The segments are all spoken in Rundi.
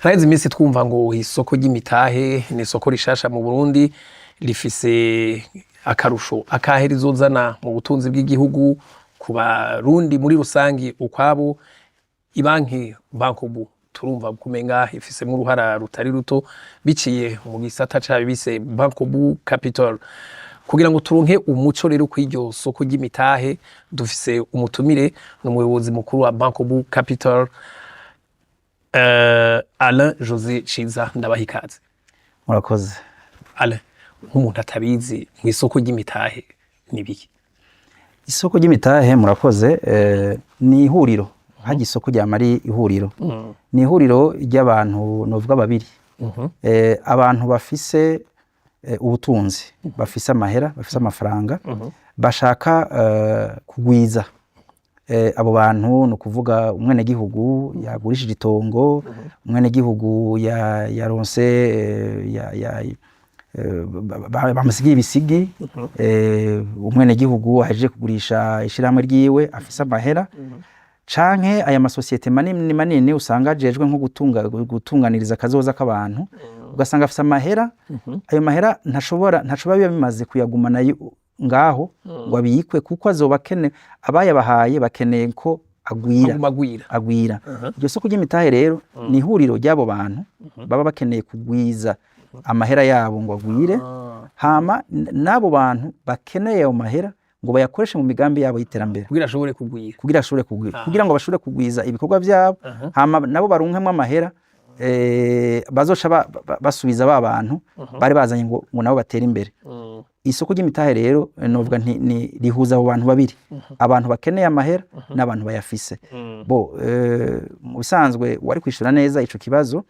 Haraheze iminsi twumva ngo isoko ry'imitahe ni isoko rishasha mu Burundi, rifise akarusho akahe rizozana mu butunzi bw'igihugu, ku Barundi muri rusangi ukwabo. Ibanki Bancobu turumva kumenga ifisemwo uruhara rutari ruto biciye mu gisata cayo bise Bancobu Capital. Kugira ngo turonke umuco rero kw'iryo soko ry'imitahe, dufise umutumire, ni umuyobozi mukuru wa Bancobu Capital, Alain José Ciza. Ndabaha ikaze. Murakoze. Alain, nk'umuntu atabizi, mw'isoko ry'imitahe ni biki? Isoko ry'imitahe, murakoze, ni ihuriro. Harya isoko ryama ari ihuriro, ni ihuriro ry'abantu novuga babiri: abantu bafise ubutunzi, bafise amahera, bafise amafaranga, bashaka kugwiza. Abo bantu ni ukuvuga umwenegihugu yagurishije itongo, umwenegihugu yaronse bamusigiye ibisigi, umwenegihugu ahejeje kugurisha ishirahamwe ryiwe afise amahera, canke aya masosiyete manini manini usanga ajejwe nko gutunganiriza akazoza k'abantu, ugasanga afise amahera. Ayo mahera ntashobora, biba bimaze kuyagumana ngaho ngo abikwe, kuko azoba akene abayabahaye bakeneye ko agwira. Aguma agwira. Agwira. Iryo soko ry'imitahe rero ni ihuriro ry'abo bantu baba bakeneye kugwiza amahera yabo ngo agwire, hama n'abo bantu bakeneye ayo mahera ngo bayakoreshe mu migambi yabo y'iterambere. Kugira ashobore kugwira. Kugira ashobore kugwira, kugira ngo bashobore kugwiza ibikorwa byabo, hama nabo baronkemwo amahera bazoca basubiza ba bantu bari bazanye ngo nabo batere imbere. Isoko ry'imitahe rero, novuga nti ni rihuza abo bantu babiri: abantu bakeneye amahera n'abantu bayafise. Bo mu bisanzwe wari kwishura neza ico kibazo.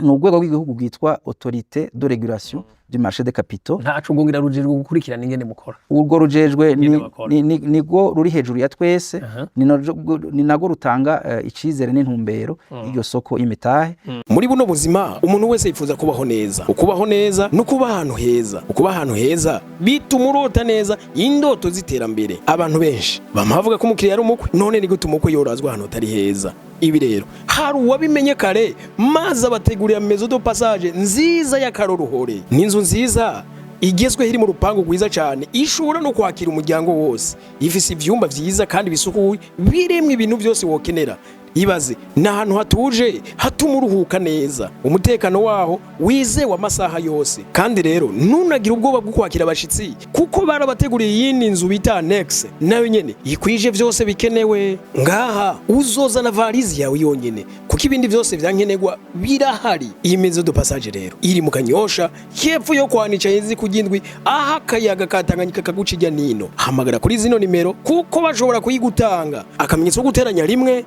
Ni urwego rw'igihugu rwitwa Autorité de régulation du marché des capitaux. Ntaco ngongira rujejwe gukurikirana ingene mukora. Urwo rujejwe Ingene bakora. Nirwo ruri hejuru ya twese. Ni narwo rutanga icizere n'intumbero y'iryo soko y'imitahe. Muri buno buzima umuntu wese yifuza kubaho neza. Ukubaho neza no kuba ahantu heza. Ukuba ahantu heza bituma urota neza indoto z'iterambere. Abantu benshi bama bavuga ko umukiriya ari umukwe. None ni gute umukwe yorazwa ahantu hatari heza? Ibi rero hari uwabimenye kare, maze abategurira maison de passage nziza y'akaroruhore. Ni inzu nziza igezweho iri mu rupangu rwiza cyane, ishobora no kwakira umuryango wose. Ifise ivyumba vyiza kandi bisukuye, birimwo ibintu byose wokenera. Ibaze, ni ahantu hatuje hatuma uruhuka neza, umutekano waho wizewe amasaha yose. Kandi rero ntunagire ubwoba bwo kwakira abashitsi, kuko barabateguriye iyindi nzu bita annexe, nayo nyene ikwije vyose bikenewe. Ngaha uzozana varizi yawe yonyene, kuko ibindi vyose vyankenerwa birahari. Iyi maison de passage rero iri mu Kanyosha, hepfo yo kwanica hezi ku gindwi, aho akayaga ka Tanganyika kaguca ijya nino. Hamagara kuri zino nimero kuko bashobora kuyigutanga: akamenyetso ko guteranya 1,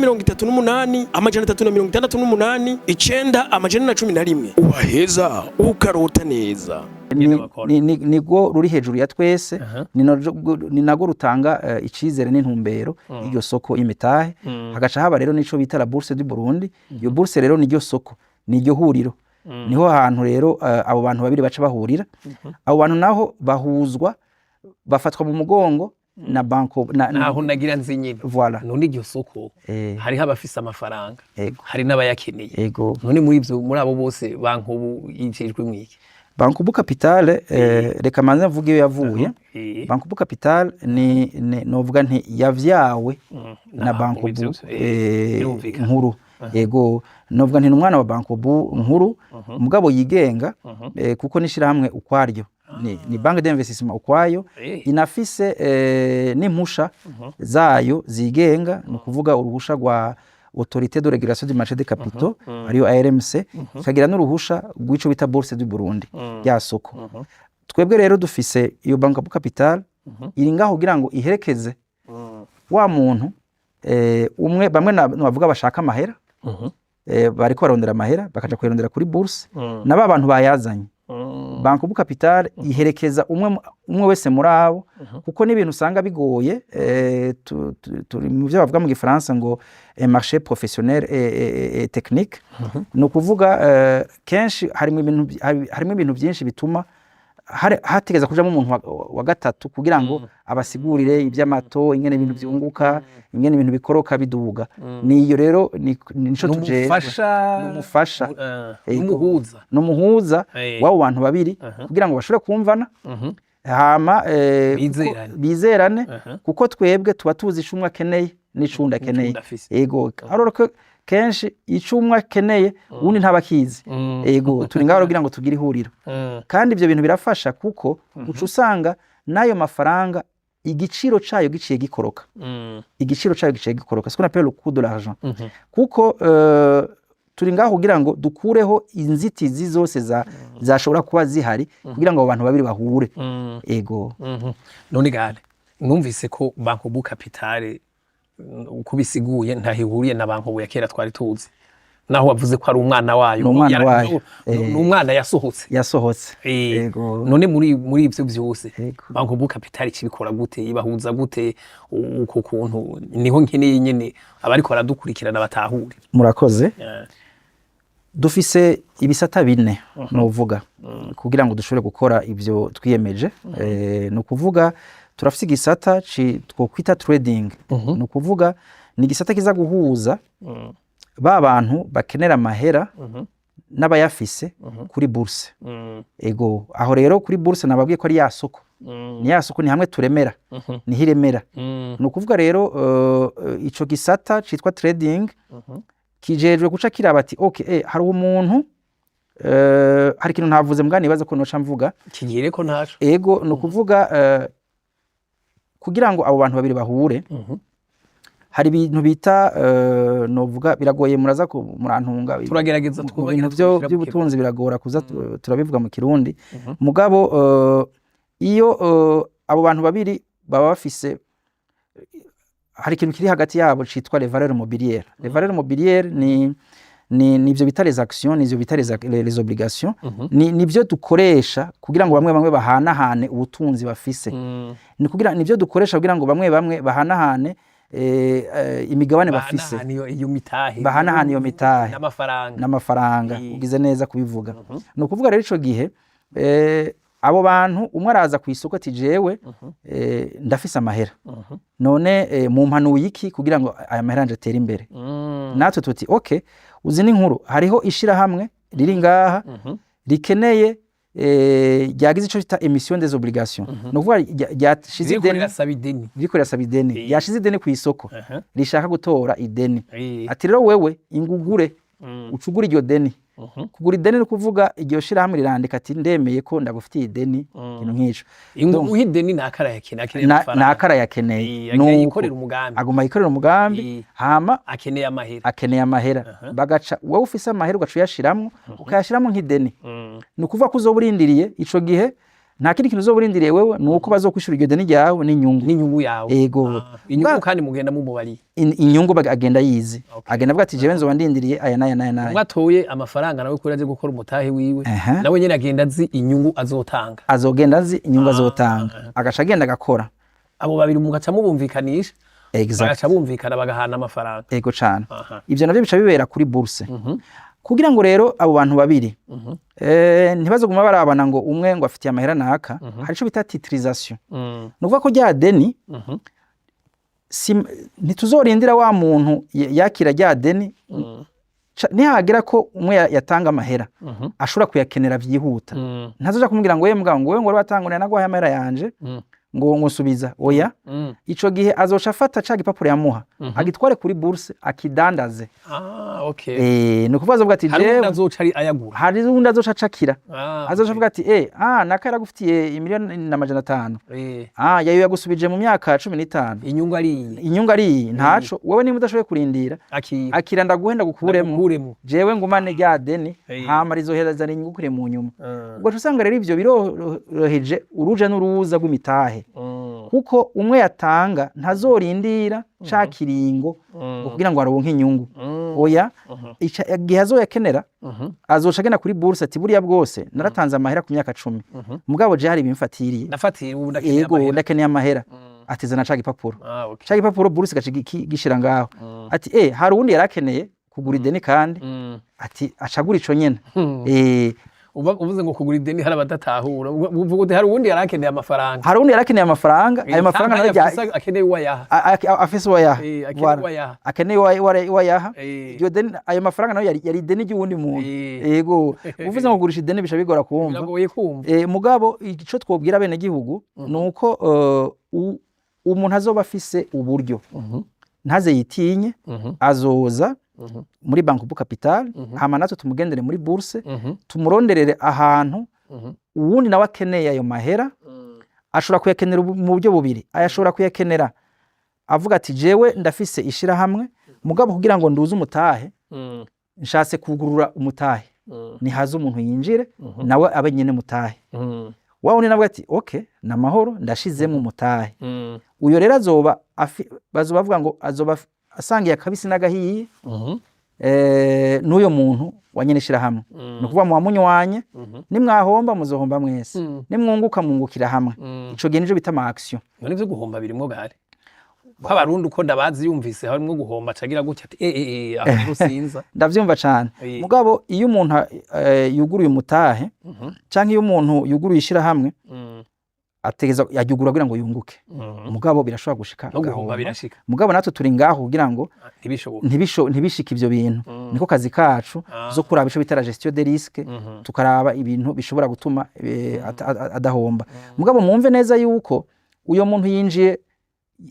438, 368, 9, 411. Ubaheza ukarota neza. Ingene bakora. Nirwo ruri hejuru ya twese. Ni narwo rutanga icizere n'intumbero y'iryo soko y'imitahe. Hagaca haba rero n'ico bita la Bourse du Burundi. Iyo bourse rero niryo soko, niryo huriro, niho hantu rero abo bantu babiri baca bahurira. Abo bantu naho bahuzwa, bafatwa mu mugongo na banko na, Naho nagira nzi nyine. Voilà. None iryo soko, hariho abafise amafaranga, hari n'abayakeneye. None muri ivyo, muri abo bose, Bancobu yijejwe mwiki? Bancobu Capital, reka manze mvuge iyo yavuye. Bancobu Capital ni novuga nti yavyawe na Bancobu Birumvikana. nkuru. Ego, novuga nti ni umwana wa Bancobu nkuru, mugabo yigenga, kuko n'ishirahamwe ukwaryo, ni banque d'investissement ukwayo. Inafise n'impusha zayo zigenga, ni ukuvuga uruhusha rwa Autorité de régulation du marché des capitaux, ariyo ARMC, ikagira n'uruhusha rw'ico bita Bourse du Burundi, rya soko. Twebwe rero dufise iyo Bancobu Capital iri ngaho kugira ngo iherekeze wa muntu umwe, bamwe bavuga bashaka amahera, bariko barondera amahera, bakaja kuyarondera kuri bourse, na ba bantu bayazanye. Bancobu Capital iherekeza umwe wese muri abo, kuko n'ibintu usanga bigoye. Turi mu byo bavuga mu Gifaransa ngo un marché professionnel et technique. Ni ukuvuga kenshi harimo ibintu byinshi bituma Hategeza kujamo umuntu wa gatatu kugira ngo abasigurire iby'amato, ingene ibintu vyunguka, ingene ibintu bikoroka biduga. Niyo rero nico tujejwe. N'umufasha. N'umufasha. N'umuhuza. N'umuhuza w'abo bantu babiri kugira ngo bashobore kumvana, hama Bizerane. Bizerane, kuko twebwe tuba tuzi ico umwe akeneye n'ico uwundi akeneye. Uwundi afise. Ego, ariko ko kenshi ico umwe akeneye uwundi ntaba akizi. Ego, turi ngaho kugira ngo tugire ihuriro. Kandi ivyo bintu birafasha, kuko uca usanga n'ayo mafaranga igiciro cayo giciye gikoroka. Igiciro cayo giciye gikoroka, ce qu'on appelle le coût de l'argent, kuko turi ngaho kugira ngo dukureho inzitizi zose zashobora kuba zihari kugira ngo abo bantu babiri bahure. Ego. None gale numvise ko Bancobu Capital, uko bisiguye, ntaho ihuriye na Bancobu ya kera twari tuzi, naho wavuze ko ari umwana wayo. Ni umwana wayo. Ni umwana yasohotse. Yasohotse. Ego. None muri ivyo vyose, Bancobu Capital ikibikora gute? Ibahuza gute? Uko kuntu niho nkeneye nyene abariko baradukurikirana batahure. Murakoze. Dufise ibisata bine novuga kugira ngo dushobore gukora ivyo twiyemeje. Ni ukuvuga turafise igisata twokwita trading. Ni ukuvuga ni igisata kiza guhuza ba bantu bakenera amahera n'abayafise kuri bourse. Ego, aho rero kuri bourse nababwiye ko ari ya soko. Ni ya soko, ni hamwe turemera, niho iremera. Ni ukuvuga rero ico gisata citwa trading kijejwe guca kiraba ati: okay, hari umuntu, hari ikintu ntavuze mbwa nibaza ko noca mvuga. Kigire ko ntaco. Ego, ni ukuvuga kugira ngo abo bantu babiri bahure, hari ibintu bita, novuga biragoye, muraza murantunga. Turagerageza. Mu Twubake. bintu by'ubutunzi biragora kuza turabivuga mu Kirundi. Mugabo iyo abo bantu babiri baba bafise, hari ikintu kiri hagati yabo citwa les valeurs mobilières. Les valeurs mobilières ni ivyo bita les actions, ni ivyo bita les obligations, ni nivyo dukoresha kugira ngo bamwe bamwe bahanahane ubutunzi bafise. Ni kugira nivyo dukoresha kugira ngo bamwe bamwe bahanahane imigabane bafise. Bahanahana iyo mitahe. Bahanahana iyo mitahe. N'amafaranga. N'amafaranga. Ugize neza kubivuga. Ni ukuvuga rero ico gihe abo bantu, umwe araza ku isoko ati: jewe ndafise amahera, none mumpanuye iki kugira ngo aya mahera yanje atere imbere? Natwe tuti: okay, uzi n'inkuru, hariho ishirahamwe riri ngaha rikeneye, ryagize ico bita émission des obligations. Ni ukuvuga ryashize Ririko ideni. Rirasaba ideni. Ririko rirasaba ideni. Ryashize ideni ku isoko, rishaka gutora ideni. Ati: rero wewe ingugure, ucugure iryo deni. Kugura ideni ni ukuvuga iryo shirahamwe rirandika ati: ndemeye ko ndagufitiye ideni, ikintu nk'ico. Ingu ideni nakara yakeneye, akeneye amafaranga. Nakara yakeneye. Akeneye Nuko yikorera umugambi. Aguma yikorera umugambi. Hama akeneye amahera. Akeneye amahera. Bagaca wowe ufise amahera ugaca uyashiramwo, ukayashiramwo nk'ideni. Ni ukuvuga ko uzoba urindiriye ico gihe, nta kindi kintu uzoba urindiriye wewe, ni uko bazokwishura iryo deni ryawe n'inyungu. N'inyungu yawe. Ego. Ah, inyungu kandi mugenda mumubariye. Inyungu agenda yizi. Agenda avuga ati: jewe nzoba ndindiriye aya n'aya n'aya n'aya. Umwe atoye amafaranga nawe kuri aje gukora umutahe wiwe, nawe nyene agenda azi inyungu azotanga. Azogenda azi inyungu azotanga, agaca agenda agakora. Abo babiri mugaca mubumvikanisha, Exact. bagaca bumvikana, bagahana amafaranga. Ego cane. Ivyo navyo bica bibera kuri bourse, kugira ngo rero abo bantu babiri ntibazoguma barabana ngo umwe ngo afitiye amahera naka. Hari ico bita titrisation. Ni ukuvuga ko rya deni ntituzorindira wa muntu yakira rya deni. Nihagera ko umwe yatanga amahera, ashobora kuyakenera vyihuta, ntazoja kumubwira ngo: mbwa ngo wewe ngo wari watanga, naguhaye amahera yanje, ngo nsubiza. Oya. Ico gihe azoca afata ca gipapuro yamuha, agitware kuri bourse, akidandaze. Ah, okay. Ni ukuvuga azovuga ati Hari undi jewe azoca ari ayagura. Hari undi azoca acakira. Azoca avuga ati: ah, naka yaragufitiye 1,500,000. Ah, yayo yagusubije mu myaka 15. Inyungu ari iyi. Inyungu ari iyi, ntaco wewe niba udashoboye kurindira, akira. Akira, ndaguhe, ndagukuremo. Ndagukuremo. Jewe ngumane rya deni, hama rizohereza inyungu kure mu nyuma. Ubwo usanga rero ivyo biroroheje uruja n'uruza rw'imitahe, kuko umwe yatanga ntazorindira ca kiringo ngo kugira ngo aronke inyungu. Oya, igihe azoyakenera azoca agenda kuri bourse ati: buriya bwose naratanze amahera ku myaka 10, mugabo je hari ibimfatiriye. Ndafatira ubu, ndakeneye Ego. amahera. Ndakeneye amahera. Atizana ca gipapuro. Ah, okay. Ca gipapuro bourse gaca gishira ngaho, ati: hari uwundi yarakeneye kugura ideni kandi, ati acagura ico nyene. Uba uvuze ngo kugura ideni, hari abadatahura. Uvuga uti hari uwundi yari akeneye amafaranga. Hari uwundi yari akeneye amafaranga, ayo mafaranga nayo Canke akeneye uwayaha. Afise uwayaha. Akeneye Voilà. uwayaha. Akeneye uwayaha. Iryo deni, ayo mafaranga nayo yari ideni ry'uwundi muntu. Yego, uvuze ngo kugurisha ideni bisha bigora kumva. Biragoye kumva. Mugabo ico twobwira bene gihugu nuko umuntu azoba afise uburyo ntaze yitinye, azoza muri Bancobu Capital, hama natwe tumugendere muri bourse, tumuronderere ahantu. Uwundi nawe akeneye ayo mahera ashobora kuyakenera mu buryo bubiri. Ayashobora kuyakenera avuga ati: "Jewe ndafise ishirahamwe, mugabo kugira ngo nduze umutahe, nshatse kugurura umutahe." Nihaze umuntu yinjire, nawe abe nyene mutahe. Wa wundi nawe ati: "Okay, ni amahoro, ndashizemo umutahe." Uyo rero azoba bazoba bavuga ngo azoba asangiye akabisi n'agahiye n'uyo muntu wa nyene ishirahamwe. Ni ukuvuga muba munywanye, nimwahomba muzohomba mwese, nimwunguka mwungukira hamwe. Ico gihe nico bita ama action. None ivyo guhomba birimwo gare ko Abarundi uko ndabazi, yumvise harimwo guhomba acagira gutya ati: "Eh eh eh, aho sinza." Ndavyumva cane. Mugabo iyo umuntu yuguruye umutahe canke iyo umuntu yuguruye ishirahamwe, ategeza yaryugurura kugira ngo yunguke. Mugabo birashobora gushika No guhomba agahomba. birashika. Mugabo natwe turi ngaho kugira ngo ntibishoboke. Ntibishike ivyo bintu. Niko kazi kacu zo kuraba ico bita la gestion des risques, tukaraba ibintu bishobora gutuma adahomba. Mugabo mwumve neza yuko uyo muntu yinjiye,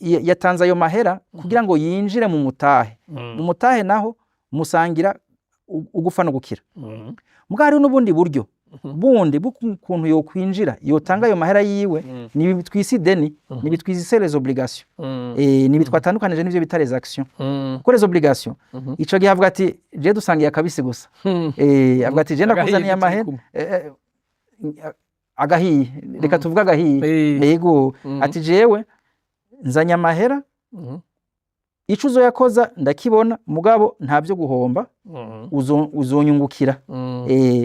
yatanze ayo mahera kugira ngo yinjire mu mutahe. Mu mutahe naho musangira ugufa no gukira. Mugabo hariho n'ubundi buryo bundi bw'ukuntu yokwinjira, yotanga ayo mahera yiwe. Nibi twise ideni, nibi twise les obligations. Nibi twatandukanije n'ivyo bita les actions, kuko les obligations, ico gihe avuga ati: "Je dusangiye akabisi gusa." Avuga ati: "Je ndakuzaniye Agahiye. amahera." Turi kumwe. Agahiye, reka tuvuge agahiye. Yego. Ati: "Jewe nzanye amahera, ico uzoyakoza ndakibona, mugabo nta vyo guhomba, uzonyungukira."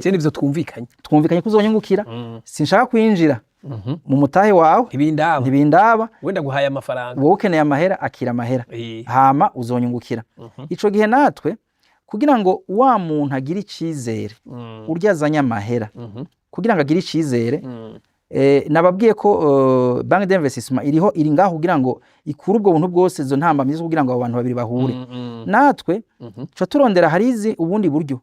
Je nivyo twumvikanye. Twumvikanye ko uzonyungukira. Sinshaka kwinjira mu mutahe wawe. Ntibindaba. Ntibindaba. Wenda guhaye amafaranga. Wowe ukeneye amahera, akira amahera, hama uzonyungukira. Ico gihe natwe kugira ngo wa muntu agire icizere, urya azanye amahera, kugira ngo agire icizere, nababwiye ko banque d'investissement iriho, iri ngaho kugira ngo ikure ubwo buntu bwose, izo ntambamyi zo kugira ngo abo bantu babiri bahure. Natwe tuca turondera, harizi ubundi buryo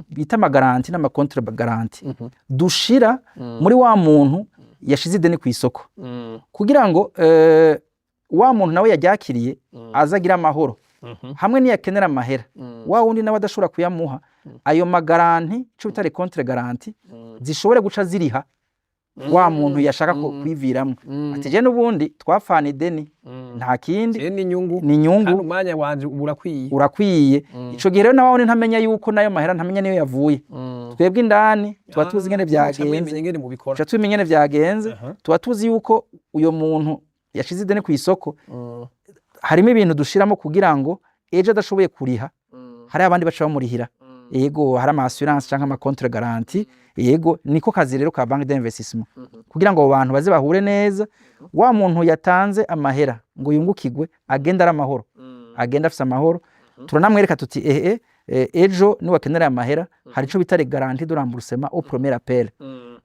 bita ama garanties n'ama contre-garanties dushira muri wa muntu yashize ideni ku isoko, kugira ngo wa muntu nawe yaryakiriye aze agire amahoro hamwe niyakenera amahera, wa wundi nawe adashobora kuyamuha. Ayo ma garanties, ico bita contre-garanties, zishobore guca ziriha wa muntu yashaka kwiviramwo, ati: "Je n'ubundi twapfana ideni, nta kindi." Je n'inyungu. Ni inyungu. Kandi umwanya wanje urakwiye. Urakwiye. Ico gihe rero nawe ntamenya yuko nayo mahera, ntamenya niyo yavuye. Twebwe indani tuba tuzi ingene Muca vyagenze. mwimenya ingene mubikora. Tuca tumenya ingene vyagenze. Tuba tuzi yuko uyo muntu yashize ideni ku isoko, harimo ibintu dushiramo kugira ngo ejo adashoboye kuriha, hari abandi baca bamurihira. Yego, hari ama assurance canke ama contre garantie. Yego, niko kazi rero ka banque d'investissement, kugira ngo abo bantu baze bahure neza. Wa muntu yatanze amahera ngo yungukirwe agenda ari amahoro, agenda afise amahoro. Turanamwereka tuti: "Ehe, ejo niwakenera amahera, hari ico bita garantie de remboursement au premier appel."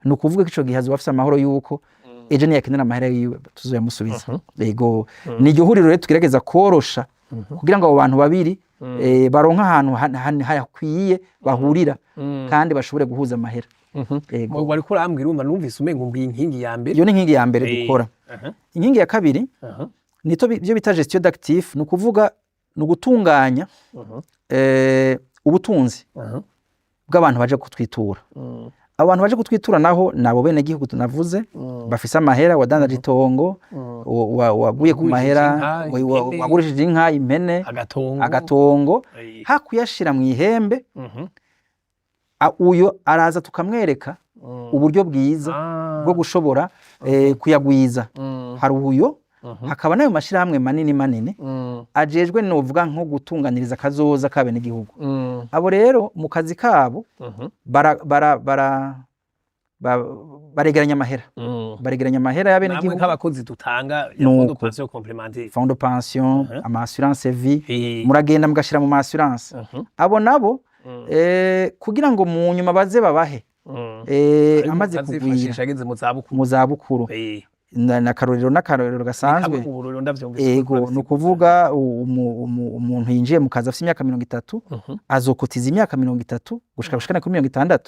Ni ukuvuga ko ico gihe azoba afise amahoro yuko ejo niyakenera amahera yiwe tuzoyamusubiza. Yego, ni iryo huriro rero tugerageza korosha kugira ngo abo bantu babiri baronke ahantu hakwiye bahurira kandi bashobore guhuza amahera. Yego. Wariko urambwira, urumva numvise umengo mbwiye inkingi ya mbere. Iyo ni inkingi ya mbere dukora. Inkingi ya kabiri nito byo bita gestion d'actifs, ni ukuvuga ni ugutunganya ubutunzi bw'abantu baje kutwitura. Abo bantu baje kutwitura naho ni abo bene gihugu tunavuze bafise amahera, wadandaje itongo, waguye ku Wagurishije mahera, inka, impene. wagurishije inka, impene, agatongo. Agatongo, hakuyashira mu ihembe, uyo araza tukamwereka uburyo bwiza bwo gushobora kuyagwiza. Hari uyo, hakaba n'ayo mashirahamwe manini manini ajejwe, novuga nko gutunganiriza akazoza k'abenegihugu. Abo rero mu kazi kabo baregeranya amahera, baregeranya amahera Namwe y'abenegihugu. nk'abakozi dutanga ya Nuko. fonds de pension complémentaire. Fonds de pension, ama assurance vie, muragenda mugashira mu ma assurance. Abo nabo, kugira ngo mu nyuma baze babahe Amaze kugwira Azifashisha ageze mu zabukuru. Mu zabukuru. N'akarorero gasanzwe. Kamwe mu burorero, ndavyumvise. Ego, ni ukuvuga umuntu yinjiye mu kazi afite imyaka 30, azokotiza imyaka 30 gushika kuri 60.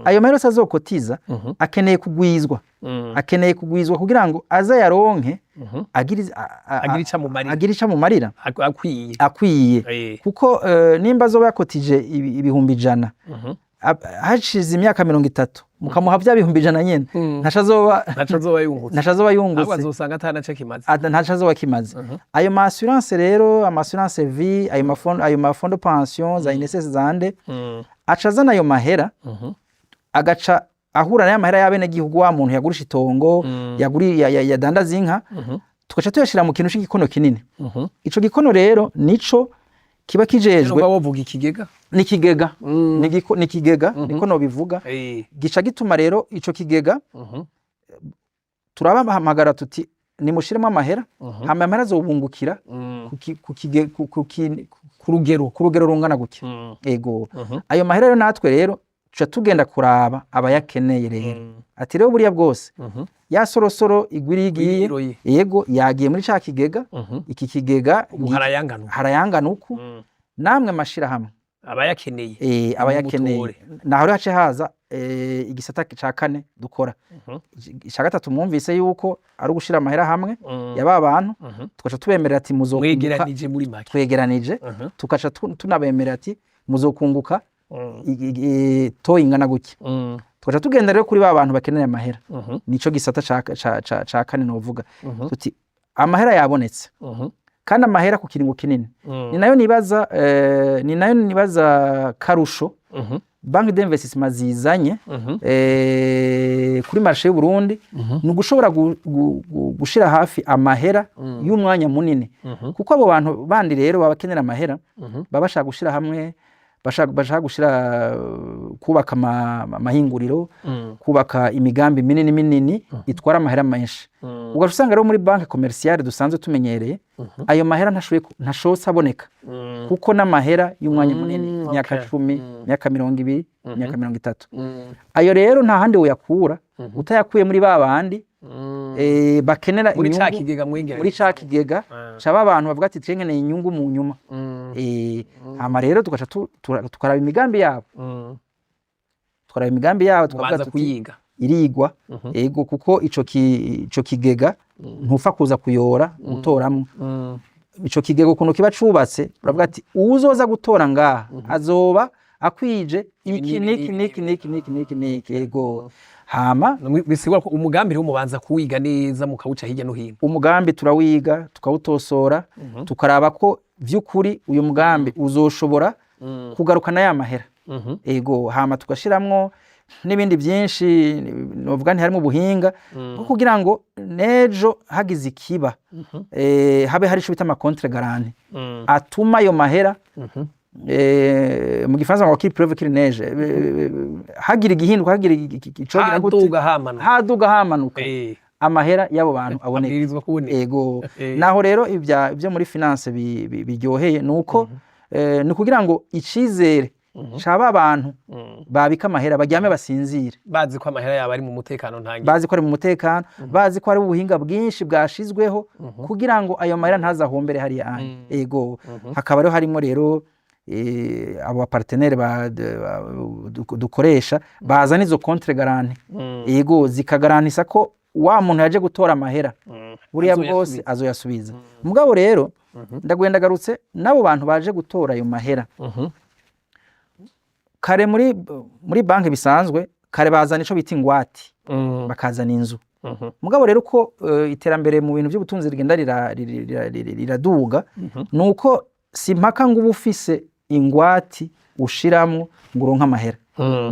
Ayo mahera yose azokotiza akeneye kugwizwa, akeneye kugwizwa kugira ngo aze yaronke Agire ico amumarira. Agire ico amumarira. Akwiye. Akwiye. Kuko nimba azoba yakotije 100,000, hashize imyaka 30, mukamuha bya 100,000 nyene, ntaco azoba Ntaco azoba yungutse. Ntaco azoba Ahubwo yungutse. azosanga atanaco kimaze. Ntaco azoba kimaze. Ayo ma assurance rero, ama assurance vie, ayo ma fonds de pension za INSS zande, aca azana ayo mahera, agaca ahura n'aya mahera y'abenegihugu, wa muntu yagurisha itongo, yaguri yadandaza inka, tugaca tuyashira mu kintu c'igikono kinini. Ico gikono rero nico kiba kijejwe. Urumva wovuga ikigega. N'ikigega, n'ikigega niko nobivuga. Gica gituma rero ico kigega turabahamagara tuti: "Nimushiremo amahera." Hama amahera azobungukira ku rugero ku rugero rungana gutya. Ego. Ayo mahera rero, natwe rero tuca tugenda kuraba abayakeneye rero, ati rero buriya bwose ya sorosoro igwiriye igiye. Igiroye. Yego, yagiye muri ca kigega. Iki kigega Ubu harayangana. Harayangana uku. Namwe mashirahamwe abayakeneye abayakeneye mutore. Naho rero hace haza igisata ca kane dukora. Ica gatatu mwumvise yuko ari ugushira amahera hamwe ya ba bantu, tugaca tubemerera ati muzokunguka. Mwegeranije muri make. Twegeranije, tugaca tunabemerera ati muzokunguka taux ingana gutya. Tugaca tugenda rero kuri ba bantu bakeneye amahera. Nico gisata ca kane novuga tuti amahera yabonetse, kandi amahera ku kiringo kinini. Ni nayo nibaza karusho banque d'investissement zizanye kuri marché y'u Burundi, ni ugushobora gushira hafi amahera y'umwanya munini, kuko abo bantu bandi rero baba bakenera amahera, baba bashaka gushira hamwe, bashaka gushira kubaka amahinguriro, kubaka imigambi minini minini itwara amahera menshi. Ugaca usanga rero muri banque commerciale dusanzwe tumenyereye, ayo mahera ntashobotse aboneka, kuko n'amahera y'umwanya munini, imyaka 10, imyaka 20, imyaka 30. Ayo rero nta handi woyakura utayakuye muri ba bandi bakenera muri ca inyungu kigega mwegeranye. Muri ca kigega caba abantu bavuga ati twengeneye inyungu mu nyuma. Hama rero tugaca tukaraba imigambi yabo, tukaraba imigambi yabo, tukavuga mubanza tuti kuyiga. Irigwa, ego, kuko ico kigega ntupfa kuza kuyora gutoramwo. Ico kigega ukuntu kiba cubatse, uravuga ati uwuzoza gutora ngaha azoba akwije iki niki niki niki niki niki niki. Ego, hama Bisigura ko umugambi rero mubanza kuwiga neza, mukawuca hirya no hino. Umugambi turawiga, tukawutosora, tukaraba ko vy'ukuri uyu mugambi uzoshobora kugarukana ya mahera. Ego, hama tugashiramwo n'ibindi byinshi, novuga nti harimo ubuhinga bwo kugira ngo nejo hagize ikiba, habe hari ico bita ama contre garantie atuma ayo mahera, mu gifaransa ngo qu'il pleuve, qu'il neige, hagira igihinduka, hagira icogira gute, haduga hamanuka, haduga hamanuka, amahera y'abo bantu aboneka. Abwirizwa kuboneka. Ego. Naho rero ibyo muri finance biryoheye nuko ni ukugira ngo icizere caba abantu babika amahera baryame basinzire, bazi ko amahera yabo ari mu mutekano ntange. Bazi ko ari mu mutekano, bazi ko hari ubuhinga bwinshi bwashizweho kugira ngo ayo mahera ntazahombere hariya anye. Ego, hakaba rero harimo rero abo ba partenaires dukoresha bazana izo contre garantie. Ego, zikagarantisa ko wa muntu yaje gutora amahera buriya bwose Azoyasubiza. Azoyasubiza. Mugabo rero ndaguye ndagarutse, n'abo bantu baje gutora ayo mahera, kare muri banki bisanzwe kare bazana ico bita ingwate, bakazana inzu. Mugabo rero uko iterambere mu bintu by'ubutunzi rigenda riraduga, nuko si mpaka ngo uba ufise ingwati ushiramwo ngo uronke amahera.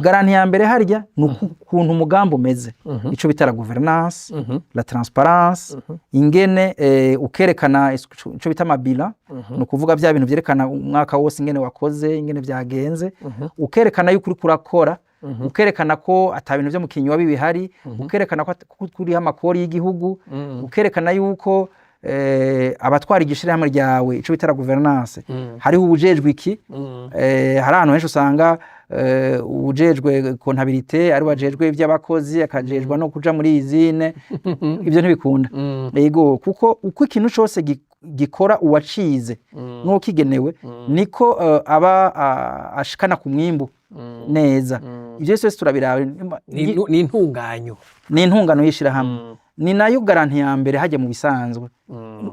Garantie ya mbere harya ni ukuntu umugambi umeze, ico bita la gouvernance, la transparence, ingene ukerekana ico bita ama bilan, ni ukuvuga bya bintu vyerekana umwaka wose ingene wakoze, ingene vyagenze, ukerekana yuko uriko urakora, ukerekana ko ata bintu vyo mu kinywa bihari, ukerekana ko kuriho amakori y'igihugu, ukerekana yuko abatwara igishirahamwe ryawe, ico bita la gouvernance, hariho uwujejwe iki. Hari ahantu henshi usanga Ujejwe comptabilité ari wajejwe ivy'abakozi, akajejwa no kuja muri usine, ivyo ntibikunda. Yego, kuko uko ikintu cose gikora uwacize n'uwo kigenewe, niko aba ashikana ku mwimbu neza. Ivyo vyose turabiraba. Ni intunganyo. Ni intungano y'ishirahamwe, ni nayo garantie ya mbere hajya mu bisanzwe.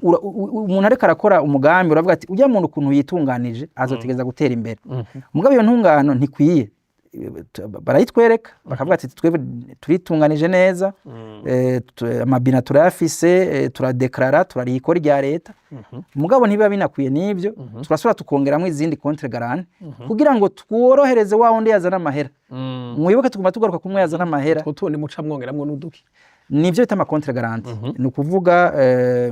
Umuntu ariko arakora umugambi, uravuga ati ujya muntu ukuntu yitunganije azotegeza gutera imbere. Mugabo iyo ntungano ntikwiye, barayitwereka bakavuga ati twebwe turitunganije neza, ama bilans turayafise, turadeklarara, turariha ikori rya leta. Mugabo ntibiba binakwiye n'ivyo, turasubira tukongeramwo izindi contre-garanties kugira ngo tworohereze wa wundi yazana amahera. Mwibuke tuguma tugaruka kumwe yazana amahera. Utwo tundi muca mwongeramwo n'uduki? Nivyo bita ama contre-garanties. Ni ukuvuga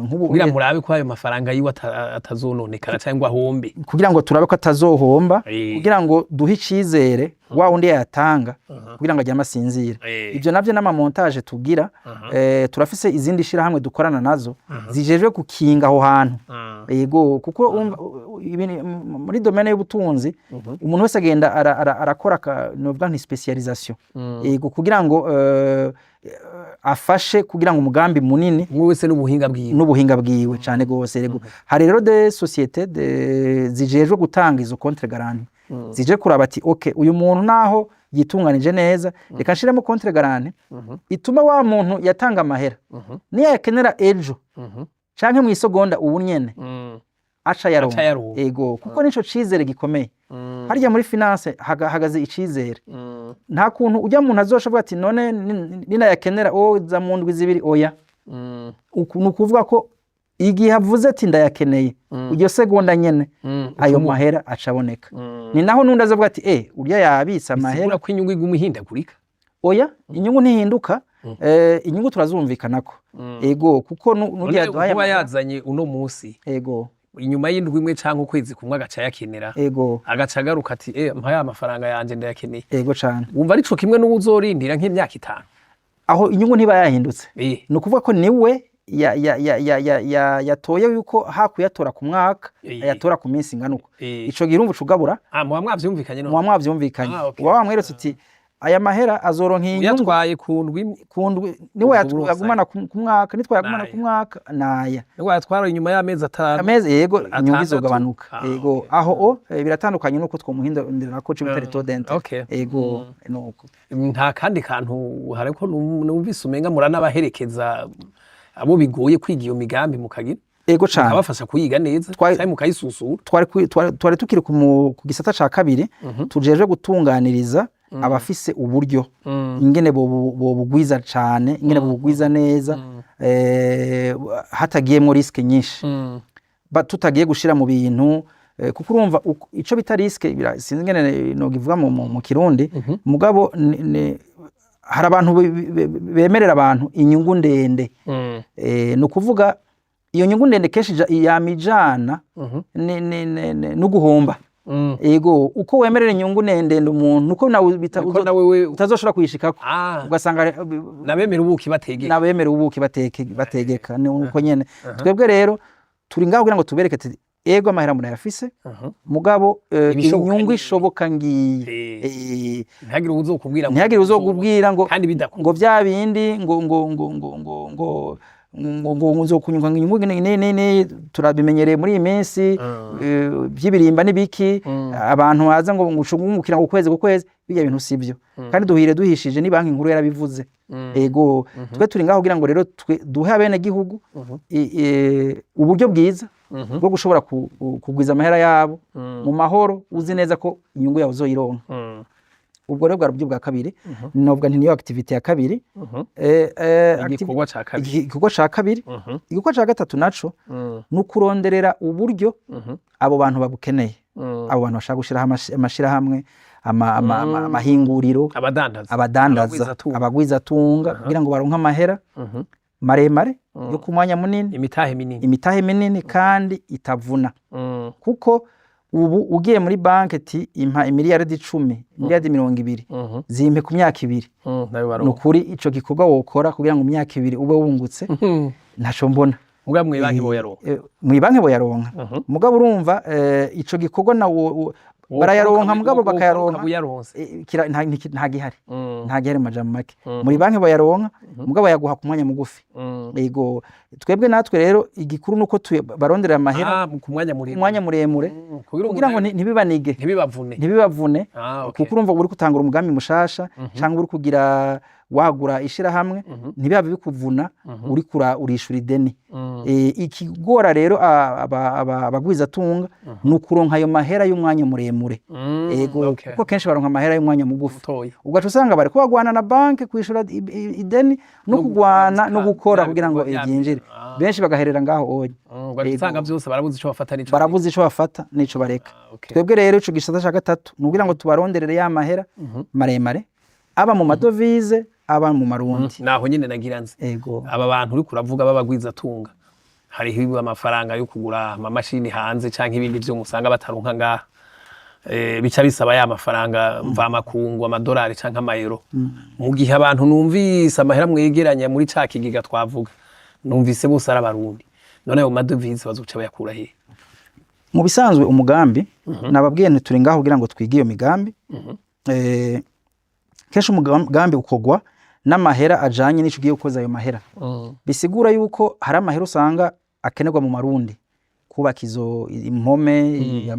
nk'ubu kugira murabe ko ayo mafaranga yiwe atazononekara cyangwa ngo ahombe. Kugira ngo turabe ko atazohomba, kugira ngo duhe icizere wa wundi yayatanga, kugira ngo aryame asinzire. Ivyo navyo n'ama montages tugira. Turafise izindi shirahamwe dukorana nazo zijejwe gukinga aho hantu. Yego, kuko urumva, muri domaine y'ubutunzi umuntu wese agenda arakora novuga nti spécialisation, yego, kugira ngo afashe kugira ngo umugambi munini. Umwe wese n'ubuhinga bwiwe. N'ubuhinga bwiwe cane gose. Yego, hari rero des sociétés zijejwe gutanga izo contre-garanties, zije kuraba ati ok, uyu muntu naho yitunganije neza, reka nshiremo contre-garantie ituma wa muntu yatanga amahera niyo yakenera ejo canke mw'isegonda ubu nyene aca yaronka. Aca yaronka. Ego, kuko nico cizere gikomeye harya muri finance, hagaze icizere. Nta kuntu ujya muntu azosha avuga ati none ninayakenera za mu ndwi 2, oya. Ni ukuvuga ko igihe avuze ati ndayakeneye, iryo segonda nyene ayo mahera aca aboneka. Ni naho n'undi azavuga ati urya yabitse amahera. Bisigura ko inyungu iguma ihindagurika? Oya, inyungu ntihinduka. Inyungu turazumvikanako. Ego, kuko n'urya yaduhaye kuba amahera. Yazanye uno munsi, inyuma y'indwi imwe canke ukwezi kumwe agaca yakenera, agaca agaruka ati mpa ya mafaranga yanje, ndayakeneye. Ego cane. Wumva arico kimwe n'uwuzorindira nk'imyaka 5? Aho inyungu ntiba yahindutse. Ni ukuvuga ko niwe yatoye yuko hakuyatora ku mwaka ayatora ku minsi ingana uko. Ico gihe urumva ucugabura. Ah, muba mwavyumvikanye none? Muba mwavyumvikanye. Ah, okay. Uba wamweretse uti aya mahera azoronka iyi nyungu. Uyatwaye ku ndwi imwe. Ku ndwi niwe Ubwo burose. yagumana ku mwaka, nitwayagumana Naya. ku mwaka naya. Niwe yatwara inyuma y'amezi 5. Amezi, yego, inyungu 6. izogabanuka. Ah, yego. Aho biratandukanye nuko twomuhindurira ko cyo bita taux d'intérêt. Yego, nuko. Nta kandi kantu hariko numvise umenga muranabaherekeza abo bigoye kwiga iyo migambi, mukagira Ego cane. mukabafasha kuyiga neza canke mukayisusura. Twari tukiri ku gisata ca kabiri tujejwe gutunganiriza abafise uburyo ingene bobugwiza cane, ingene bobugwiza neza, hatagiyemwo risque nyinshi, tutagiye gushira mu bintu, kuko urumva ico bita risque sinzi ingene nogivuga mu Kirundi. Mugabo hari abantu bemerera abantu inyungu ndende. Ni ukuvuga iyo nyungu ndende kenshi yama ijana no guhomba. Ego, uko wemerera inyungu ndende umuntu, uko nawe Niko nawe we utazoshobora kuyishikako. Ugasanga nabemera ubuki bategeka. Nabemera ubuki bategeka, ni uko nyene. Twebwe rero turi ngaho kugira ngo tubereke ati ego, amahera murayafise, mugabo Ibishoboka inyungu ni- ishoboka ngiyi. Ntihagire uwuzokubwira ngo Ntihagire uzokubwira ngo kandi bidakunda. Ngo vya bindi ngo nzokunyuka ngo inyungu ni turabimenyereye muri iyi minsi, by'ibirimba n'ibiki, abantu baza ngo ngucungukira ngo kwezi ku kwezi, bijya bintu sivyo. Kandi duhire duhishije, ni Banki Nkuru yarabivuze. Ego, twe turi ngaho kugira ngo rero twe duhe abene gihugu uburyo bwiza bwo gushobora kugwiza amahera yabo mu mahoro, uzi neza ko inyungu yawe uzoyironka. Ubwo rero bwari uburyo bwa kabiri, novuga nti niyo activité ya kabiri. Igikorwa ca kabiri. Igikorwa ca kabiri. Igikorwa ca gatatu naco ni ukuronderera uburyo abo bantu babukeneye, abo bantu bashaka gushiraho amashirahamwe, amahinguriro, abadandaza, abadandaza, abagwizatunga. Abagwizatunga, kugira ngo baronke amahera maremare yo ku mwanya munini. Imitahe minini. Imitahe minini kandi itavuna, kuko ubu ugiye muri banki ati impa imiliyaridi 10, miliyaridi 20, zimpe ku myaka 2, nayo ni baronka. Ukuri ico gikorwa wokora kugira ngo mu myaka 2 ube wungutse, ntaco mbona. Muga mw'ibanki boyaronka. Mw'ibanki boyaronka. Mugabo urumva ico gikorwa na Barayaronka, mugabo bakayaronka uyaronse. Nta gihari, nta gihari mu majambo make. Muri banki bayaronka, mugabo bayaguha ku mwanya mugufi. Yego, twebwe natwe rero igikuru nuko baronderera amahera Ah, ku mwanya ku muremure. mwanya muremure, kugira kugira ngo ntibibanige, ntibibavune. Ntibibavune. Ah, okay. Kuko urumva uri gutangura umugambi mushasha cyangwa uri kugira wagura ishirahamwe, ntibibe bikuvuna uri urishura ideni. Ikigora rero abagwizatunga ni ukuronka ayo mahera y'umwanya muremure. Ego, kuko kenshi baronka amahera y'umwanya mugufi. Mutoya. Ugaca usanga bariko bagwana na banki kwishura ideni no No kugwana no gukora bya kugira ngo bikorwa byinjire. Benshi bagaherera ngaho onye. Ugaca usanga byose barabuze ico bafata n'ico Barabuze ico bafata n'ico bareka. Ah, okay. Twebwe rero ico gisata ca gatatu ni ukugira ngo tubaronderere ya mahera maremare, aba mu madovize, aba mu marundi. Naho nyene nagira nzi. Ego. Aba bantu uriko uravuga b'abagwizatunga, hariho amafaranga yo kugura amamashini hanze canke ibindi vyuma usanga bataronka ngaha, bica bisaba ya mafaranga mvamakungu, amadolari canke amayero. Mu gihe abantu numvise amahera mwegeranya muri ca kigega twavuga, numvise bose ari abarundi, none ayo madovize bazoca bayakura hehe? Mu bisanzwe umugambi nababwiye nti turi ngaho kugira ngo twige iyo migambi. Kenshi umugambi ukogwa n'amahera ajanye n'ico ugiye gukoza ayo mahera. Bisigura yuko hari amahera usanga akenerwa mu marundi, kubaka izo impome,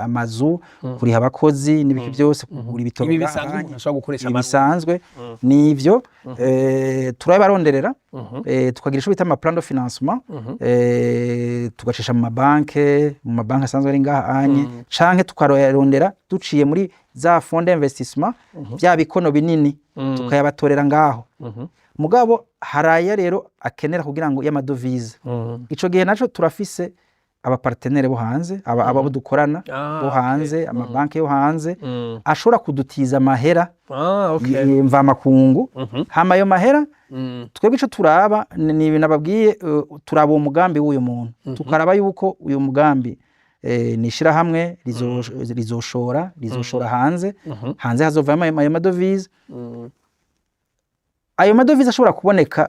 amazu, kuriha abakozi n'ibiki byose, kugura ibitoro. Ibi bisanzwe ngaha. Umuntu ashobora gukoresha Ibi amarundi. Bisanzwe nivyo, turabibaronderera, tukagira ico bita ama plan de financement, tugacisha mu mabanke asanzwe ari ngaha anye, canke tukarondera duciye muri za fonds d'investissement, bya bikono binini, tukayabatorera ngaho. Mugabo haraya rero akenera kugira ngo y'amadovize, ico gihe naco turafise abapartenaires bo hanze, abo dukorana bo hanze, amabanki yo hanze ashobora kudutiza amahera mvamakungu. Hama ayo mahera, twebwe ico turaba ni ibintu nababwiye, turaba uwo mugambi w'uyu muntu, tukaraba yuko uyu mugambi ni ishirahamwe rizoshora hanze, hazovamo ayo madovize. Ayo madovize ashobora kuboneka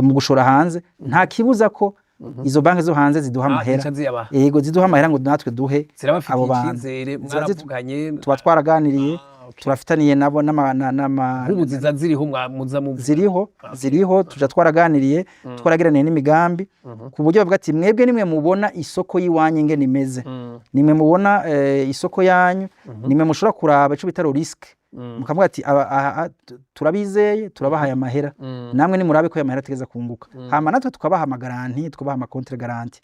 mu gushora hanze, nta kibuza ko izo banki zo hanze ziduha amahera. Zica ziyabaha. Yego, ziduha amahera ngo natwe duhe Zirabafitiye abo bantu. icizere? Ziba Mwaravuganye? Tuba twaraganiriye, turafitaniye nabo n'ama Nk'ubu ziza ziriho muza mu Ziriho, ziriho, tuja twaraganiriye, twaragiraniye n'imigambi, ku buryo bavuga ati: "Mwebwe nimwe mubona isoko y'iwanyu ingene imeze, nimwe mubona isoko yanyu, nimwe mushobora kuraba ico bita risque," mukavuga ati: "Aha, turabizeye, turabahaye amahera, namwe nimurabe ko ayo mahera ategeza kunguka." Hama natwe tukabaha amagaranti, tukabaha ama contre-garanties.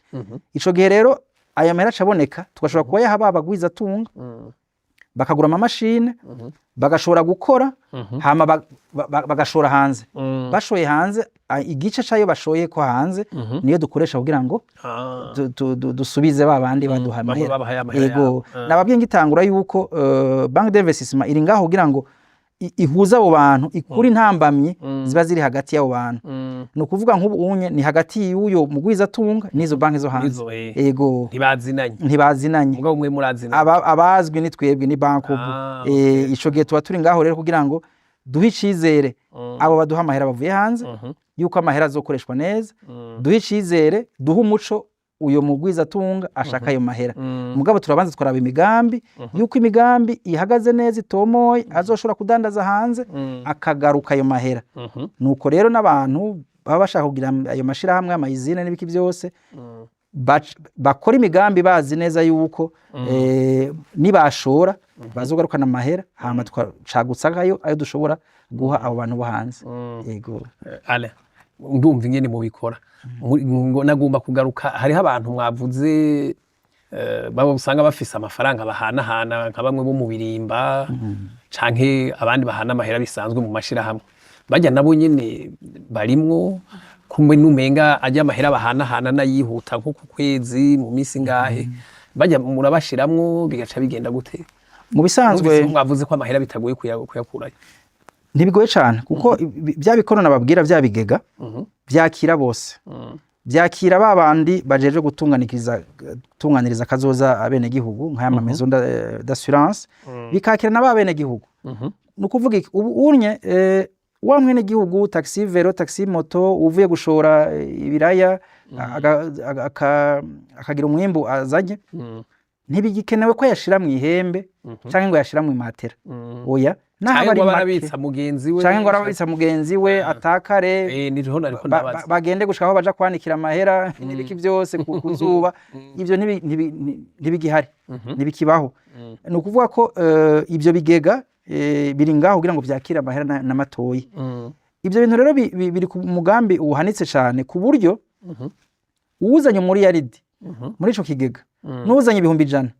Ico gihe rero aya mahera acaboneka, tugashobora kuba yaha ba bagwizatunga, bakagura amamashine, bagashobora gukora, hama bagashora hanze. Bashoye hanze, igice cayo bashoye ko hanze niyo dukoresha kugira ngo dusubize ba bandi baduha Bamwe amahera. babahaye amahera Yego. yabo. Nababwiye ngitangura yuko banque d'investissement iri ngaho kugira ngo ihuze abo bantu, ikure intambamyi ziba ziri hagati y'abo bantu. Ni ukuvuga nk'ubu unye ni hagati y'uyo mugwizatunga n'izo banki zo hanze. Nizo. Yego. Ntibazinanye. Ntibazinanye. Mugabo mwe murazinanye. Abazwi ni twebwe, ni banki ubu. Ico gihe tuba turi ngaho rero kugira ngo duhe icizere abo baduha amahera bavuye hanze yuko amahera azokoreshwa neza, duhe icizere, duhe umuco uyo mugwizatunga ashaka ayo mahera. Mugabo turabanza tukaraba imigambi, yuko imigambi ihagaze neza, itomoye, azoshobora kudandaza hanze, akagaruka ayo mahera. Nuko rero n'abantu baba bashaka kugira ayo mashirahamwe, amayizine n'ibiki byose, bakora imigambi bazi neza yuko nibashora bazogarukana amahera, hama tukacagutsa ayo dushobora guha abo bantu bo hanze. Yego. Ale, ndumva ingene mubikora. Ngo nagomba kugaruka, hariho abantu mwavuze baba usanga bafise amafaranga bahanahana, nka bamwe bo mu birimba canke abandi bahana amahera bisanzwe mu mashirahamwe. Barya nabo nyene barimwo kumwe numenga ajya amahera bahanahana n'ayihuta, nko ku kwezi, mu minsi ngahe? Barya murabashiramwo, bigaca bigenda gute? Mu bisanzwe Numvise ko mwavuze ko amahera bitagoye kuyakurayo. Ntibigoye cane, kuko bya bikono nababwira, bya bigega vyakira bose, vyakira ba bandi bajejwe gutunganiriza kazoza abenegihugu, nk'aya ma maison d'assurance, bikakira na ba benegihugu. Ni ukuvuga iki? Ubu unye wa mwenegihugu, taxi vélo, taxi moto, uvuye gushora ibiraya, akagira umwimbu azanye, Ntibigikenewe ko yashira mu ihembe canke ngo yashira mu imatera. Oya, naho Canke aba ari ngo make, arabitsa mugenzi we, canke ngo arabitsa mugenzi we atakare. Niho nariko ndabaza. Bagende gushika aho baja kwanikira amahera n'ibiki byose ku zuba. Ivyo ntibigihari, ntibikibaho. Ni ukuvuga ko ivyo bigega biri ngaho kugira ngo vyakire amahera na matoyi. Ivyo bintu rero biri ku mugambi uhanitse cane, ku buryo uwuzanye umuriyaridi muri ico kigega n'uwuzanye 100,000,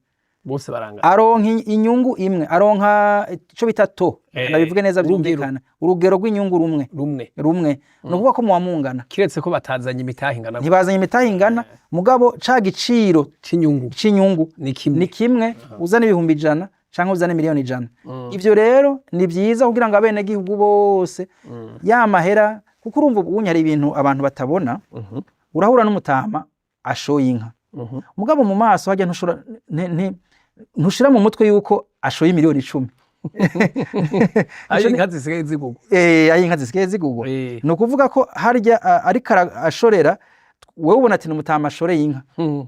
bose barangana. Aronka inyungu imwe, aronka ico bita taux, ndabivuge neza urugero. Byumvikana, urugero rw'inyungu rumwe. Rumwe. Rumwe. Ni ukuvuga ko muba mungana. Kiretse ko batazanye imitahe ingana. Ntibazanye imitahe ingana, mugabo ca giciro c'inyungu c'inyungu ni kimwe. Ni kimwe, uzana 100,000 canke uzana 100,000,000. Ivyo rero ni vyiza kugira ngo abenegihugu bose ya mahera, kuko urumva ubunye hari ibintu abantu batabona. Urahura n'umutama ashoye inka, mugabo mu maso harya ntushobora ntushira mu mutwe yuko ashoye 10,000,000. Ayo inka zisigaye zigurwa. Ayo inka zisigaye zigurwa. Ni ukuvuga ko harya ariko ashorera, wewe ubona ati ni umutama ashoreye inka,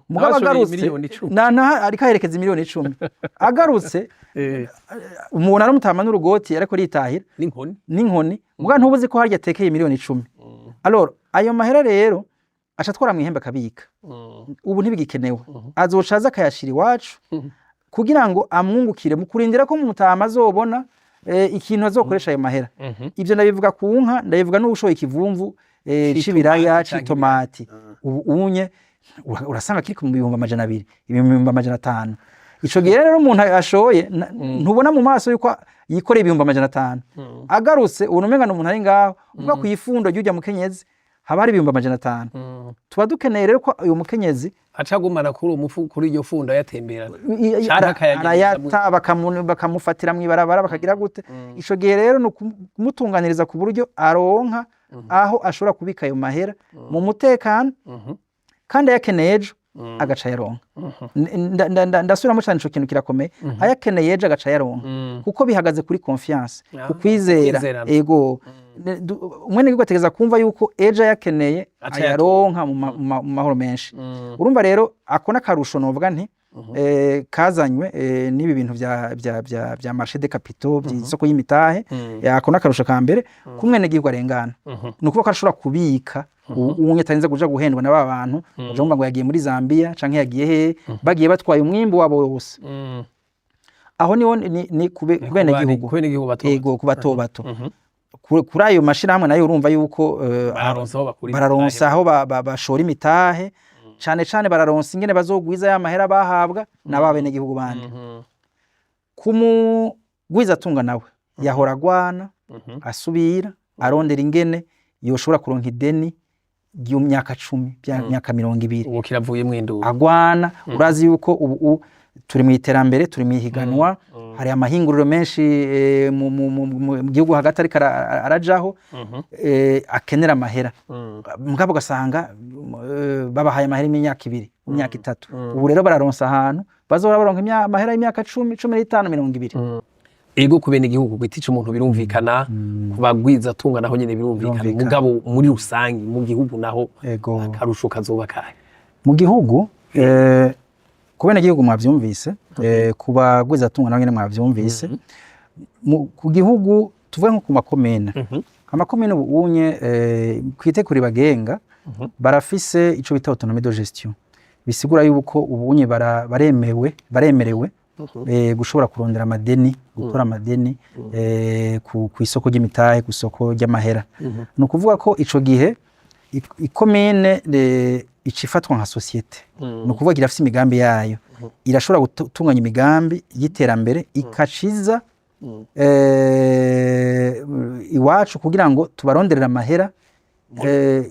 mugabo Abashoreye agarutse 10,000,000. Na ariko aherekeza 10,000,000, agarutse umuntu ari umutama n'urugoti ariko aritahira n'inkoni. N'inkoni, mugabo ntubuzi ko harya atekeye 10,000,000. Alors ayo mahera rero aca atwara mu ihembe akabika. Ubu ntibigikenewe, azoca aza akayashira iwacu kugira ngo amwungukire mu kurindira ko mutama azobona ikintu azokoresha ayo mahera. Ivyo ndabivuga ku nka, ndabivuga n'uwushoye ikivumvu c'ibiraya, canke c'itomati. Ubu unye urasanga kiri ku 200,000, 500,000. Ico gihe rero umuntu ashoye ntubona mu maso yuko yikoreye 500,000. Agarutse ubona umenga ni umuntu ari ngaho uvuga ku ifundo ry'urya mukenyezi haba hari 500,000. Tuba dukeneye rero ko uyu mukenyezi aca agumana kuri uwo mufu, kuri iryo fundo ayatemberana canke akayagereza arayata, bakamufatira mw'ibarabara, bakagira gute. Ico gihe rero ni ukumutunganiriza ku buryo aronka aho ashobora kubika ayo mahera mu mutekano, kandi ayakeneye ejo agaca ayaronka. Ndasubiramo cane, ico kintu kirakomeye: ayakeneye ejo agaca ayaronka, kuko bihagaze kuri confiance, ku kwizera. Kwizerana. Ego. Umwenegihugu ategereza kumva yuko ejo ayakeneye aca ayaronka mu mahoro menshi. Urumva rero ako n'akarusho novuga nti kazanywe n'ibi bintu vya marché de capitaux, by'isoko y'imitahe. Ako n'akarusho ka mbere k'umwenegihugu arengana, ni ukuvuga ko ashobora kubika ubu atarinze kuja guhendwa na ba bantu baja bumva ngo yagiye muri Zambia canke yagiye hehe, bagiye batwaye umwimbu wabo wose. Aho niho ni ku benegihugu. Ku benegihugu bato. Ego, ku bato bato. Kuri ayo mashirahamwe nayo urumva yuko bararonsa aho bakura bararonsa aho bashora imitahe, cane cane bararonsa ingene bazogwiza ya mahera bahabwa na ba benegihugu bandi. Ku mugwizatunga nawe yahora agwana, asubira arondera ingene yoshobora kuronka ideni ry'imyaka 10, myaka 20. Ubu kiravuyemwo induru. Agwana. Urazi yuko ubu turi mu iterambere, turi mu ihiganwa, hari amahinguriro menshi mu gihugu hagati ariko arajaho, akenera amahera, mugabo ugasanga babahaye amahera y'imyaka 2, imyaka 3. Ubu rero bararonsa ahantu bazohora baronka amahera y'imyaka 10, 15, 20. Ego, ku benegihugu ku giti c'umuntu birumvikana, ku bagwizatunga naho nyene birumvikana. Birumvikana. Mugabo muri rusangi mu gihugu naho akarusho kazoba kahe? Mu gihugu, ku benegihugu mwavyumvise, ku bagwizatunga naho nyene mwavyumvise. Ku gihugu tuvuge nko ku makomine. Amakomine ubu unye kw'itegeko ribagenga barafise ico bita autonomie de gestion, bisigura yuko ubu unye baremerewe gushobora kurondera amadeni, gukora amadeni ku isoko ry'imitahe, ku isoko ry'amahera. Ni ukuvuga ko ico gihe ikomine ica ifatwa nka société. Ni ukuvuga irafise imigambi yayo, irashobora gutunganya imigambi y'iterambere, ikaciza iwacu kugira ngo tubaronderere amahera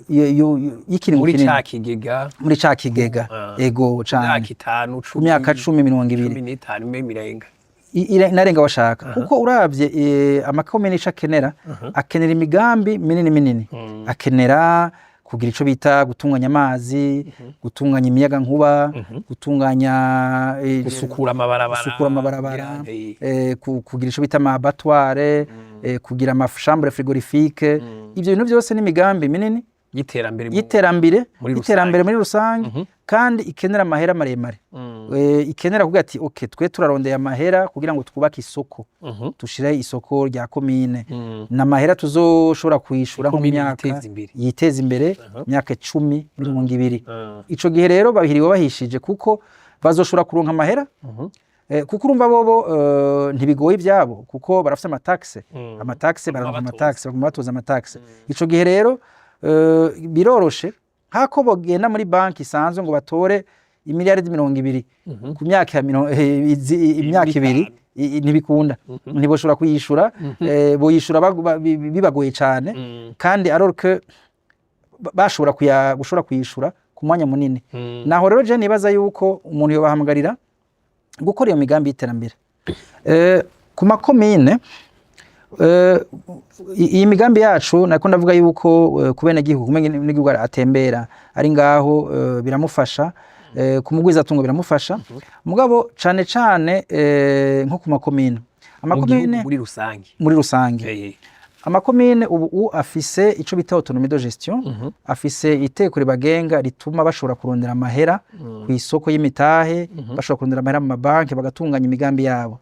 y'ikiringo muri kinini. Ca kigega. Muri ca kigega. Ego cane. Myaka 5, Ku myaka 10, 20. 15, mbe mirenga. Inarenga washaka, kuko uravye amakomine ico akenera, akenera imigambi minini minini, akenera kugira ico bita gutunganya amazi, gutunganya imiyaga nkuba, gutunganya gusukura amabarabara. Gusukura amabarabara, kugira ico bita ama abattoir, kugira ama chambre frigorifique. Ivyo bintu byose n'imigambi minini. Y'iterambere y'iterambere muri y'iterambere muri rusange, kandi ikenera amahera maremare. Ikenera kuvuga ati: "Okay, twe turarondeye amahera kugira ngo twubake isoko, dushire isoko rya komine, n'amahera tuzoshobora kuyishura nko mu Komine myaka yiteze imbere. Yiteze imbere, myaka 10, 20." Ico gihe rero babihiriwe bahishije, kuko bazoshobora kuronka amahera. Kuko urumva bobo ntibigoye ivyabo, kuko barafise amataxe. Amataxe, bararonka batoza. Amataxe, baguma batoza amataxe. Ico gihe rero biroroshe nk'ako bogenda muri banki isanzwe ngo batore imiliyaridi 20 ku myaka ya imyaka 2, 5. Ntibikunda, ntiboshobora kuyishura. Boyishura bibagoye cane, kandi alors que bashobora gushobora kuyishura ku mwanya munini. Naho rero je nibaza yuko umuntu yobahamagarira gukora iyo migambi y'iterambere ku makomine. Iyi migambi yacu, nako ndavuga yuko ku benegihugu, ku benegihugu atembera ari ngaho, biramufasha, ku mugwizatungo biramufasha, mugabo cane cane nko ku makomine, Mu gihugu amakomine muri rusange. Muri rusange. Amakomine ubu afise ico bita autonomie de gestion, afise iteko ribagenga rituma bashobora kurondera amahera ku isoko y'imitahe, bashobora kurondera amahera mu mabanki, bagatunganya imigambi yabo.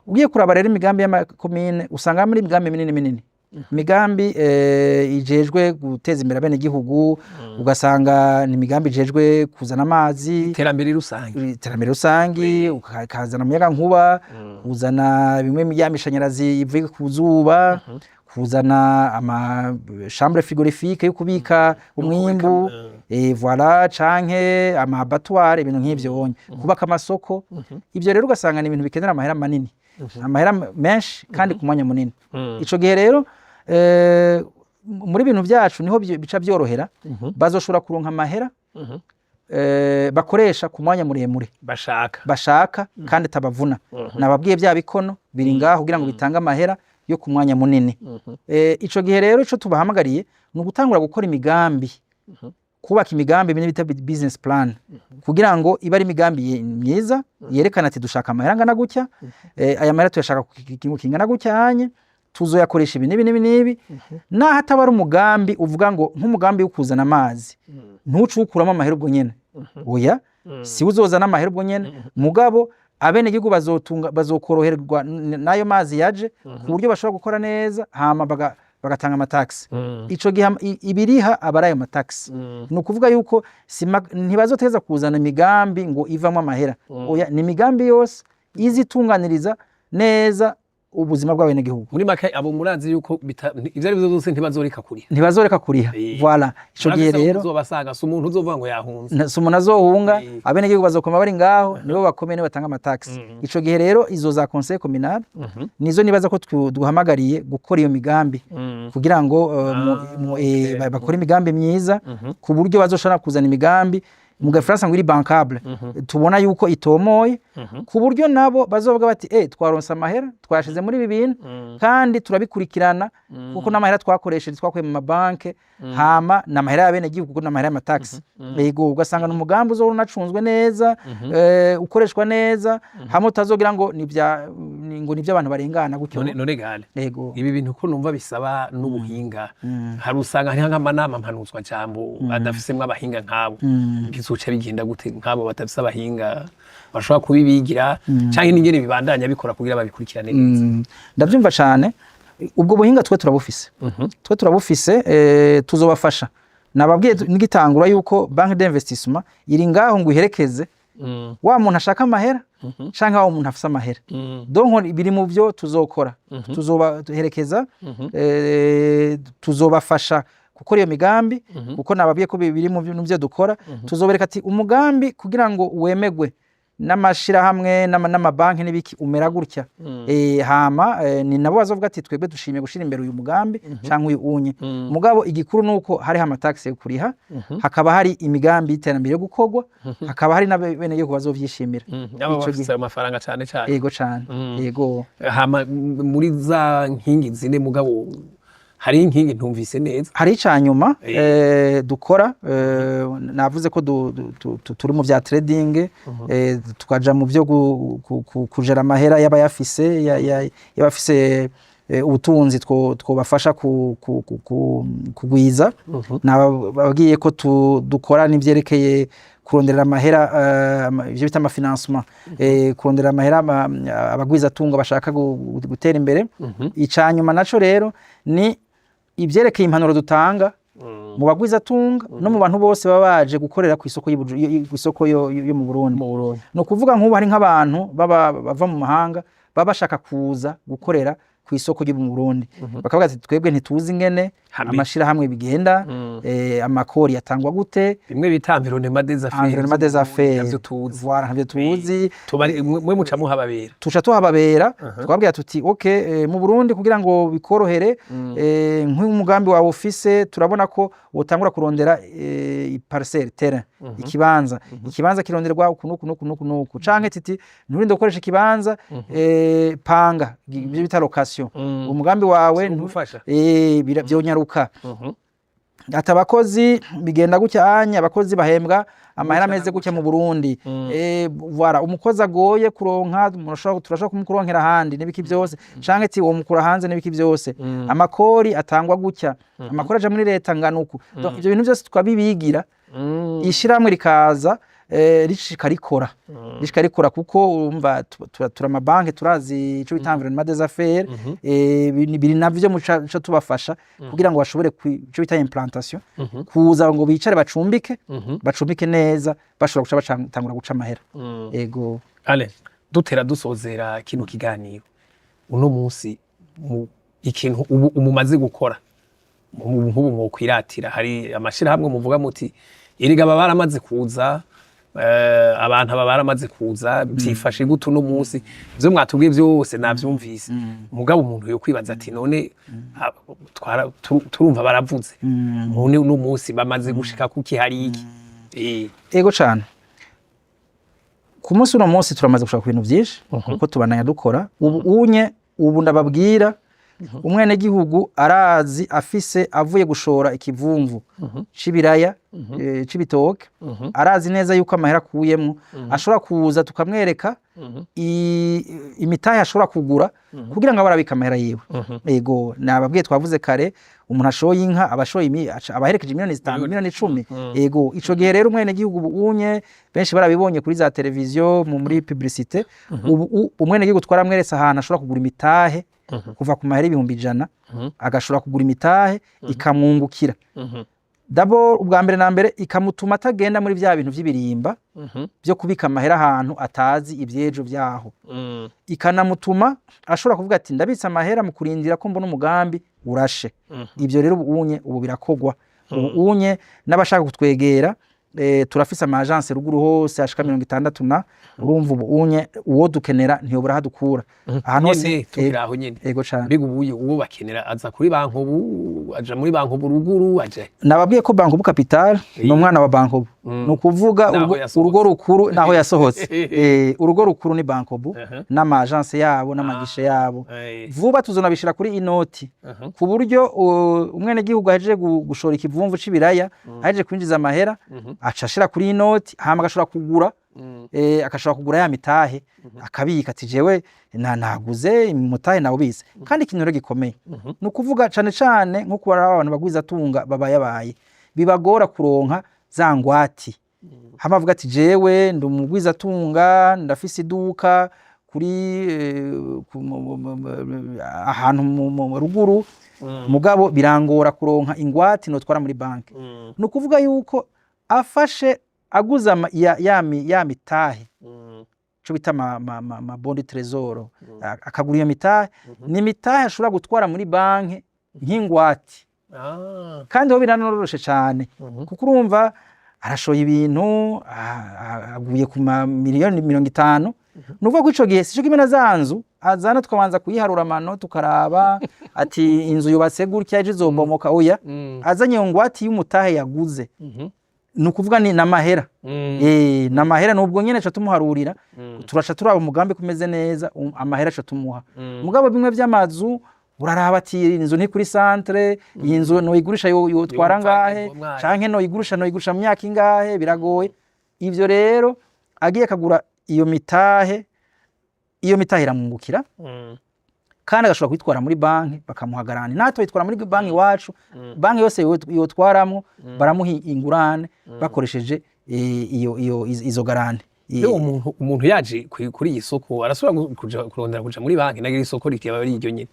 Ugiye kuraba rero imigambi y'amakomine, usanga muri imigambi minini minini, imigambi ijejwe guteza imbere abenegihugu, ugasanga ni imigambi ijejwe kuzana amazi, iterambere rusange, iterambere rusangi, ukazana umuyagankuba, kuzana bimwe ya mishanyarazi ivuye ku zuba, kuzana ama chambre frigorifique yo kubika umwimbu, voilà, canke ama abattoir, ibintu nk'ivyo bonye, kubaka amasoko. Ivyo rero ugasanga ni ibintu bikenera amahera manini, amahera menshi kandi ku mwanya munini. Ico gihe rero muri bintu vyacu niho bica vyorohera, bazoshobora kuronka amahera bakoresha ku mwanya muremure bashaka, bashaka kandi atabavuna. Nababwiye bya bikono biri ngaho kugira ngo bitange amahera yo ku mwanya munini. Ico gihe rero ico tubahamagariye ni ugutangura gukora imigambi, kubaka imigambi bine bita business plan, kugira ngo ibe ari imigambi myiza yerekana ati: "Dushaka amahera angana gutya, aya mahera tuyashaka ku kintu kingana gutya, hanye tuzoyakoresha ibi n'ibi n'ibi n'ibi." Naho ataba ari umugambi uvuga ngo nk'umugambi wo kuzana amazi, ntuce uwukuramo amahera ubwo nyene, oya, si uzozana amahera ubwo nyene, mugabo abenegihugu bazotunga, bazokoroherwa n'ayo mazi yaje ku buryo bashobora gukora neza, hama bagatanga amataxi. Ico gihe ibiriha aba ari ayo mataxi. Ni ukuvuga yuko ntibazoteza kuzana imigambi ngo ivamwo amahera, oya, ni imigambi yose izitunganiriza neza ubuzima bw'abenegihugu. Muri make, abo murazi yuko ivyo ari byo byose ntibazoreka kuriha. Ntibazoreka kuriha. Voilà, ico gihe rero uzobasanga si umuntu uzovuga ngo yahunze. Si umuntu azohunga. Abenegihugu bazokoma bari ngaho, nibo bakomeye, nibo batanga amataxi. Ico gihe rero izo za conseil communal nizo nibaza ko duhamagariye gukora iyo migambi kugira ngo bakore imigambi myiza ku buryo bazoshobora kuzana imigambi mu gafaransa ngo iri bankable, tubona yuko itomoye, ku buryo nabo bazovuga bati: "Twaronse amahera, twashize muri ibi bintu, kandi turabikurikirana, kuko n'amahera twakoresheje twakuye mu mabanke, hama ni amahera y'abenegihugu, kuko ni amahera y'amataxi." Yego, ugasanga ni umugambi uzoba unacunzwe neza, ukoreshwa neza, hamwe utazogira ngo ni ngo ni iby'abantu barengana gutyo. None gale, Yego. ibi bintu ko numva bisaba n'ubuhinga, hari usanga hariho nk'amanama mpanuzwa jambo adafisemwo abahinga nk'abo, bizoca bigenda gute nk'abo badafise abahinga bashobora kubibigira, canke n'ingene bibandanya bikora kugira babikurikirane neza? Ndabyumva cane. Ubwo buhinga twe turabufise, twe turabufise, tuzobafasha. Nababwiye ngitangura yuko banque d'investissement iri ngaho ngo iherekeze wa muntu ashaka amahera canke wa muntu afise amahera. Donc biri mu byo tuzokora, tuzobaherekeza, tuzobafasha gukora iyo migambi, kuko nababwiye ko biri mu byo dukora. Tuzobereka ati umugambi kugira ngo wemegwe n'amashirahamwe n'amabanki n'ibiki umera gutya. Hama ni nabo bazovuga ati: "Twebwe dushimye gushira imbere uyu mugambi canke uyu unye." Mugabo igikuru nuko hariho amataxi yo kuriha, hakaba hari imigambi y'iterambere yo gukorwa, hakaba hari n'abenegihugu bazovyishimira. Abo Ico bafise ayo mafaranga cane cane. Yego cane, yego. Hama muri za nkingi zine, mugabo hari inkingi ntumvise neza. Hari ica nyuma dukora. Navuze ko turi mu vya trading, tukaja mu vyo kujera amahera y'abayafise, y'abafise ubutunzi twobafasha kugwiza. Nababwiye ko dukora n'ivyerekeye kuronderera amahera, ivyo bita amafinancement, kurondera amahera abagwizatunga bashaka gutera imbere. Icanyuma naco rero ni ivyerekeye impanuro dutanga mu bagwizatunga no mu bantu bose baba baje gukorera ku isoko kw'isoko yo mu Burundi. Mu Burundi. Ni ukuvuga nk'ubu hari nk'abantu baba bava mu mahanga baba bashaka kuza gukorera ku isoko ryo mu Burundi, bakavuga ati: "Twebwe ntituzi ingene amashirahamwe bigenda, amakori yatangwa gute?" Bimwe bita environnement des affaires. Environnement des affaires. Navyo tuzi. Voilà, ntavyo tuzi. Mwe muca muhababera. Tuca tuhababera, twabwira tuti: "Ok, mu Burundi kugira ngo bikorohere, nk'umugambi wawe ufise, turabona ko wotangura kurondera parcelle, terrain, ikibanza. Ikibanza kironderwa uku nuku nuku nuku nuku." Canke titi: "Nturinde gukoresha ikibanza, panga, ibyo bita location. Umugambi wawe Gufasha. Vyonyaruka." Ati: "Abakozi bigenda gutya anya, abakozi bahembwa amahera Gutya na ameze gutya mu Burundi." Voilà, umukozi agoye kuronka, turashobora kumukuronkera ahandi n'ibiki byose, canke ati uwo mukura hanze n'ibiki byose. Amakori atangwa gutya, amakori aja muri leta ngana uku. Donc, ivyo bintu byose tukabibigira, ishirahamwe rikaza, rishika rikora, rishika rikora, kuko urumva turi amabanki, turazi ico bita environnement des affaires. Biri navyo muca tubafasha kugira ngo bashobore ico bita implantation, kuza ngo bicare, bacumbike, bacumbike neza, bashobora guca batangura guca amahera. Ego. Ale, dutera dusozera kino kiganiro uno munsi, ikintu ubu umumaze gukora nk'ubu mwokwiratira, hari amashirahamwe muvuga muti: "Erega aba baramaze kuza, abantu aba baramaze kuza, byifashe gute uno munsi?" Ivyo mwatubwiye byose navyumvise, mugabo umuntu yo kwibaza ati: "None turumva baravuze, none uno munsi bamaze gushika kuki? Hari iki?" Ego cane. Ku munsi uno munsi turamaze gushaka ibintu byinshi, kuko tubandanya dukora. Ubu unye, ubu ndababwira, umwenegihugu arazi afise avuye gushora ikivumvu c'ibiraya, c'ibitoke, arazi neza yuko amahera akuyemwo ashobora kuza tukamwereka imitahe ashobora kugura kugira ngo abe arabika amahera yiwe. Ego, nababwiye, twavuze kare, umuntu ashoye inka aba ashoye abaherekeje miliyoni 5, miliyoni 10. Ego, ico gihe rero umwenegihugu ubu unye, benshi barabibonye kuri za televiziyo, muri publicité, ubu umwenegihugu twaramweretse ahantu ashobora kugura imitahe kuva ku mahera 100,000, agashobora kugura imitahe ikamwungukira. D'abord, ubwa mbere na mbere, ikamutuma atagenda muri vya bintu vy'ibirimba byo kubika amahera ahantu atazi ivyejo vyaho. Ikanamutuma ashobora kuvuga ati: "Ndabitse amahera mu kurindira ko mbona umugambi urashe." Ibyo rero ubu unye, ubu birakogwa. Ubu unye n'abashaka kutwegera, turafise ama agence ruguru hose ashika 60 na urumva ubu unye uwo dukenera ntiyobora hadukura ahantu hose. Nyene tukiri aho nyene. Ego cane. Mbega ubuye uwo bakenera aza kuri Bancobu, aja muri Bancobu ruguru, aja Nababwiye ko Bancobu Capital ni umwana wa Bancobu, ni ukuvuga Naho yasohotse. Urugo rukuru naho yasohotse. Urugo rukuru ni Bancobu n'ama agence yabo n'amaguichets yabo. Vuba tuzonabishira kuri inoti, ku buryo umwenegihugu ahejeje gushora ikivumvu c'ibiraya, ahejeje kwinjiza amahera, aca ashira kuri inoti, hama agashobora kugura, akashobora kugura ya mitahe, akabika ati: "Jewe naguze mutahe nawubitse." Kandi ikintu rero gikomeye ni ukuvuga cane cane nko kubara abantu bagwizatunga babayabaye, bibagora kuronka za ngwati. Hama avuga ati: "Jewe ndi umugwizatunga, ndafise iduka kuri ahantu mu ruguru, mugabo birangora kuronka ingwate notwara muri banki." Ni ukuvuga yuko afashe aguze ya mitahe, ico bita ma bon trésor, akagura iyo mitahe, ni imitahe ashobora gutwara muri banki nk'ingwate. Kandi ho biranoroshe cane, kuko urumva arashoye ibintu, aguye ku ma miliyoni 50. Ni ukuvuga ko ico gihe sico kimwe na za nzu azana, tukabanza kuyiharura amano, tukaraba ati: "Inzu yubatse gutya, ejo izobomoka." Oya, azanye iyo ngwate y'umutahe yaguze, ni ukuvuga ni n'amahera, n'amahera nubwo nyene ca tumuharurira, turaca turaba umugambi kumeze neza, amahera aca tumuha. Mugabo bimwe vy'amazu uraraba ati: "Inzu ni kuri centre, iyi nzu noyigurisha yotwara Yopfa ngahe, mwanya. canke noyigurisha mu myaka ingahe?" Biragoye. Ivyo rero agiye akagura iyo mitahe, iyo mitahe iramwungukira. Kandi agashobora kwitwara muri banki bakamuha garantie. Natwe yitwara muri banki iwacu, banki yose yotwaramwo baramuha ingurane bakoresheje iyo izo garantie. Iyo umuntu yaje kuri iyi soko arasubira kuja kurondera kuja muri banki, nagira isoko rikaba ari iryo nyene?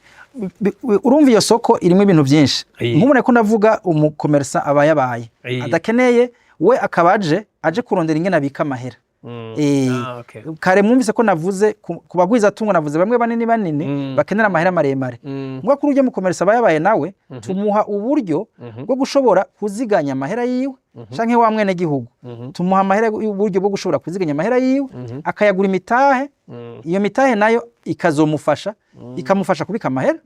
Urumva iyo soko irimo ibintu byinshi. Nk'ubu ko ndavuga umu commerçant aba yabaye adakeneye, we akaba aje kurondera ingene abika amahera. Ah, okay. Kare mwumvise ko navuze ku bagwizatungo, navuze bamwe banini banini bakenera amahera maremare. Mbwa kuri ujya mu commerçant aba yabaye nawe, tumuha uburyo bwo gushobora kuziganya amahera yiwe, canke wa mwene gihugu tumuha amahera, uburyo bwo gushobora kuziganya amahera yiwe, akayagura imitahe. Iyo mitahe nayo ikazomufasha, ikamufasha kubika amahera.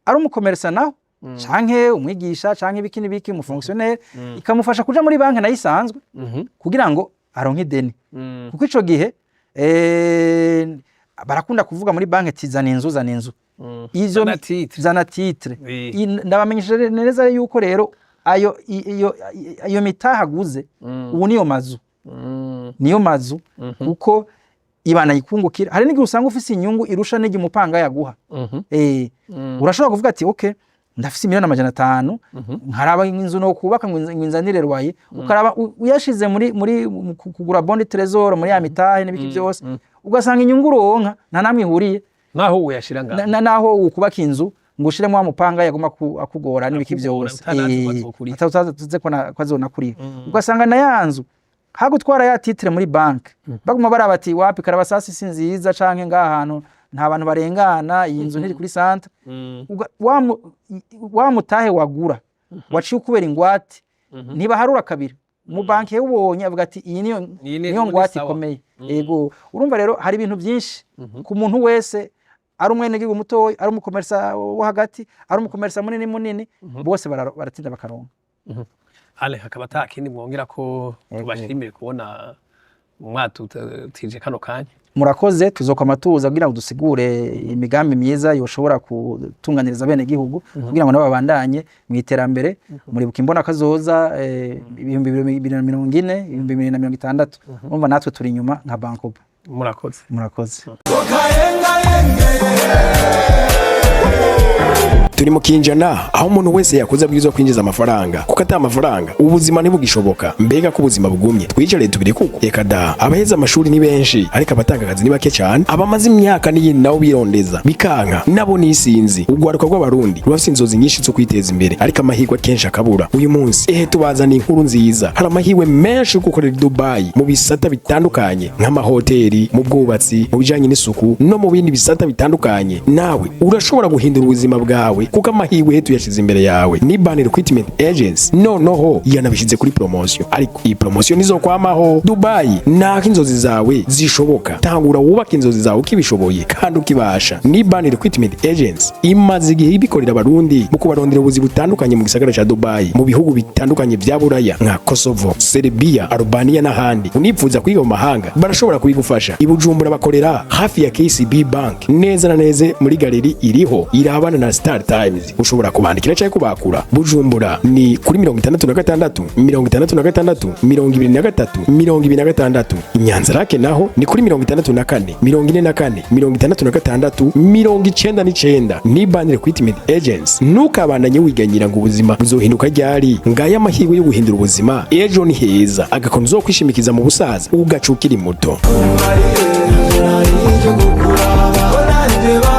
Ari umu commerçant naho, canke umwigisha, canke ibiki n'ibiki, umu fonctionnaire, ikamufasha kuja muri banki nayo isanzwe kugira ngo aronke ideni. Kuko ico gihe barakunda kuvuga muri banki ati: "Zana inzu, zana inzu." Izo Zana titre. Zana titre. Ndabamenyesheje neza yuko rero ayo iyo mitahe aguze ubu niyo mazu, niyo mazu, kuko ibana yikungukira. Hari n'igihe usanga ufise inyungu irusha n'igihe umupanga yaguha. Urashobora kuvuga ati: "Okay, ndafise 500 miliyoni, nkaraba inzu no kubaka ngo inzanire loyer." Ukaraba uyashize muri mu kugura bon trésor muri ya mitahe n'ibiki byose, ugasanga inyungu uronka nta namwe ihuriye naho uyashira ngaho. Naho ukubaka inzu ngo ushiremo wa mupanga yaguma akugora n'ibiki Akugora, byose. utanazi ko azokuriha. Utazi ko azonakurira, ugasanga na ya nzu hagutwara ya titre muri banki, baguma baraba ati: "Wapi, karabasasi si nziza, canke ngaha hantu nta bantu barengana, iyi nzu ntiri kuri centre." Wa mutahe wagura waciye ukubera ingwate, ntibaharura kabiri mu banki. Ubonye avuga ati: "Iyi niyo Iyi ni niyo ni ngwate sawa." ikomeye." Yego, urumva rero hari ibintu byinshi ku muntu wese, ari umwenegihugu mutoya, ari umu commerçant wo hagati, ari umu commerçant munini munini, bose baratinda bakaronka. Ale, hakaba ata kindi mwongera ko tubashimire kubona mwatutije kano kanya? Murakoze, tuzokwama tuza kugira ngo dusigure imigambi myiza yoshobora gutunganiriza bene gihugu kugira ngo nabo babandanye mu iterambere. Muribuka imbona kazoza 2040, 2060. Urumva natwe turi inyuma nka Bancobu. Murakoze. Murakoze. Turi mu kinjana aho umuntu wese yakuze abwirizwa kwinjiza amafaranga, kuko ata amafaranga ubuzima ntibugishoboka. Mbega ko ubuzima bugumye, twicare tubiri kuko reka da. Abaheza amashuri ni benshi, ariko abatanga akazi ni bake cyane. Abamaze imyaka n'iyindi nabo birondeza bikanka, nabo nisinzi. Urwaruka rw'Abarundi rurafise inzozi nyinshi zo kwiteza imbere, ariko amahirwe akenshi akabura. Uyu munsi ehe tubazaniye inkuru nziza: hari amahirwe menshi yo gukorera i Dubai mu bisata bitandukanye, nk'amahoteli, mu bwubatsi, mu bijanye n'isuku no mu bindi bisata bitandukanye. Nawe urashobora guhindura ubuzima bwawe, kuko amahirwe tuyashize imbere yawe. Ni Ban Recruitment Agency noneho yanabishyize kuri promotion, ariko iyi promotion nizokwamaho. Dubai naho inzozi zawe zishoboka. Tangura wubake inzozi zawe ukibishoboye kandi ukibasha. Ni Ban Recruitment Agency imaze igihe ibikorera Abarundi mu kubarondera ubuzi butandukanye mu gisagara ca Dubai, mu bihugu bitandukanye vya Buraya nka Kosovo, Serbia, Albania n'ahandi. Unipfuza kwiga mu mahanga, barashobora kubigufasha. I Bujumbura bakorera hafi ya KCB Bank, neza na neza muri galerie iriho irabana na Star Times. Ushobora kubandikira cyangwa kubakura. Bujumbura ni kuri 66 66 23 26. Inyanzarake naho ni kuri 64 44 66 99. Ni Ban Recruitment Agency. Ntukabandanye wiganyira ngo ubuzima buzohinduka ryari. Ngaya amahirwe yo guhindura ubuzima, ejo ni heza. Agakono uzokwishimikiza mu busaza ugaca ukiri muto. Icyo kukuraba ko nanjye.